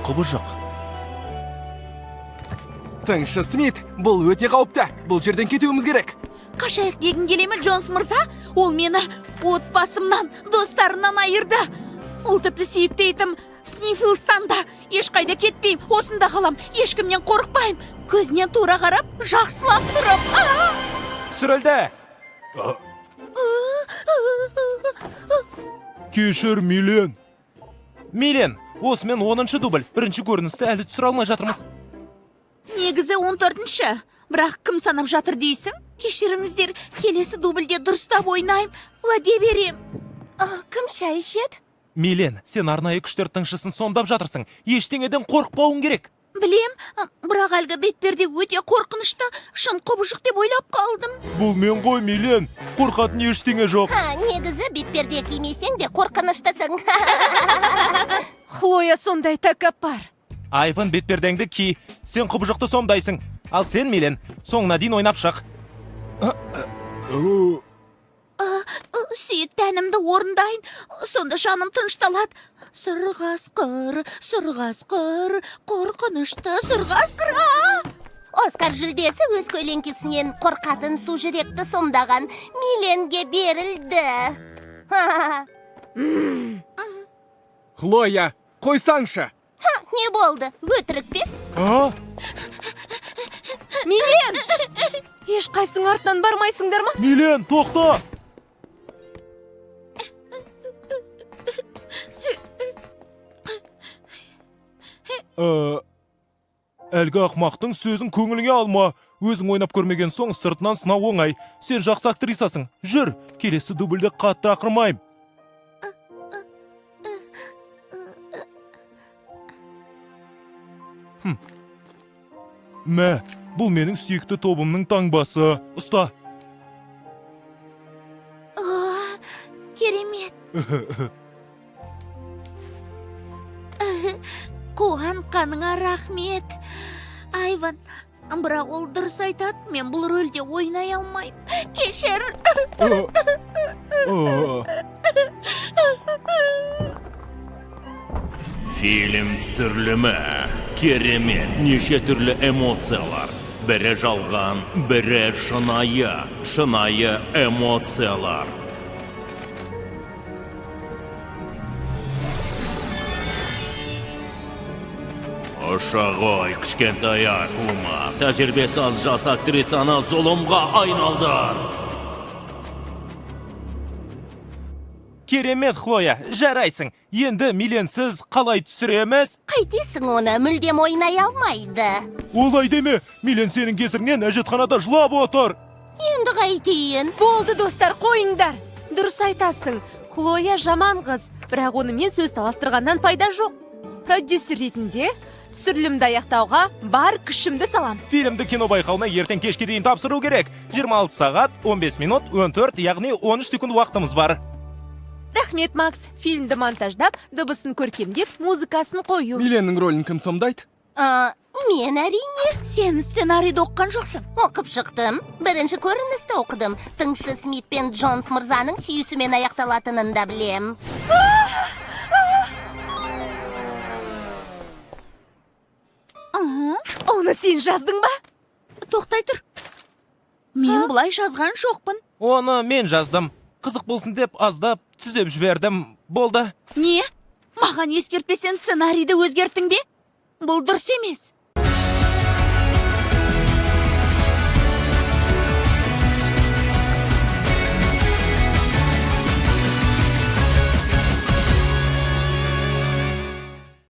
Құбыжық. Тыңшы Смит, бұл өте қауіпті. Бұл жерден кетуіміз керек. Қашайық дегің келе ме, Джонс мырза? Ол мені отбасымнан, достарымнан айырды. Ол тіпті сүйікті итім Сниффлстан да. Ешқайда кетпеймін, осында қалам, ешкімнен қорықпаймын. Көзіне тура қарап, жақсылап тұрып. А! Түсірілді. Кешір, Милен. Милен, осымен 10-шы дубль. Бірінші көріністі әлі түсіре алмай жатырмыз. Негізі 14-ші. Бірақ кім санап жатыр дейсің? Кешіріңіздер, келесі дубльде дұрыстап ойнаймын. Уәде берем. Кім шай ішеді? Милен, сен арнайы күштер тыңшысын сомдап жатырсың. Ештеңеден қорықпауың керек. Білем, бірақ әлгі бетперде өте қорқынышты, шын құбыжық деп ойлап қалдым. Бұл мен ғой, Милен. Қорқатын ештеңе жоқ. Ха, негізі бетперде кимесең де қорқыныштысың. Хлоя сондай тәкаппар. Айван, бетпердеңді ки. Сен құбыжықты сомдайсың. Ал сен, Милен, соңына дейін ойнап шық. Сүйікті әнімді орындайын, сонда жаным тынышталады. Сұр қасқыр, сұр қасқыр, қорқынышты сұр қасқыр. А! Оскар жүлдесі өз көлеңкесінен қорқатын су жүректі сомдаған Миленге берілді. Ха-ха-ха. Хлоя, қойсаңшы. Не болды? Өтірік пе? А? Милен! Ешқайсың артынан бармайсыңдар ма? Милен, тоқта! Әлгі ақмақтың сөзін көңіліңе алма. Өзің ойнап көрмеген соң сыртынан сынау оңай. Сен жақсы актрисасың. Жүр, келесі дубльде қатты ақырмаймын. Мә, бұл менің сүйікті тобымның таңбасы. Ұста. О, керемет. Қуанғаныңа рахмет. Айван, бірақ ол дұрыс айтады, мен бұл рөлде ойнай алмаймын. Кешір. Фильм түсірілімі керемет, неше түрлі эмоциялар. Бірі жалған, бірі шынайы, шынайы эмоциялар. Ұша ғой, кішкентай Акума. Тәжірибесі аз жас актрисаны зұлымға айналдыр. Керемет, Хлоя, жарайсың. Енді Миленсіз қалай түсіреміз? Қайтесің оны, мүлдем ойнай алмайды. Олай деме, Милен сенің кесіріңнен әжетханада жылап отыр. Енді қайтейін? Болды, достар, қойыңдар. Дұрыс айтасың. Хлоя жаман қыз, бірақ онымен сөз таластырғаннан пайда жоқ. Продюсер ретінде түсірілімді аяқтауға бар күшімді салам. Фильмді кино байқауына ертең кешке дейін тапсыру керек. 26 сағат, 15 минут, 14, яғни 13 секунд уақытымыз бар. Рахмет, Макс. Фильмді монтаждап, дыбысын көркемдеп, музыкасын қою. Миленнің рөлін кім сомдайды? А, мен әрине. Сен сценарийді оқыған жоқсың. Оқып шықтым. Бірінші көріністі оқыдым. Тыңшы Смит пен Джонс мырзаның сүйісімен аяқталатынын да білем. Оны сен жаздың ба? Тоқтай тұр. Мен бұлай жазған жоқпын. Оны мен жаздым. Қызық болсын деп аздап түзеп жібердім. Болды. Не? Маған ескертпесең сценарийді өзгерттің бе? Бұл дұрыс емес.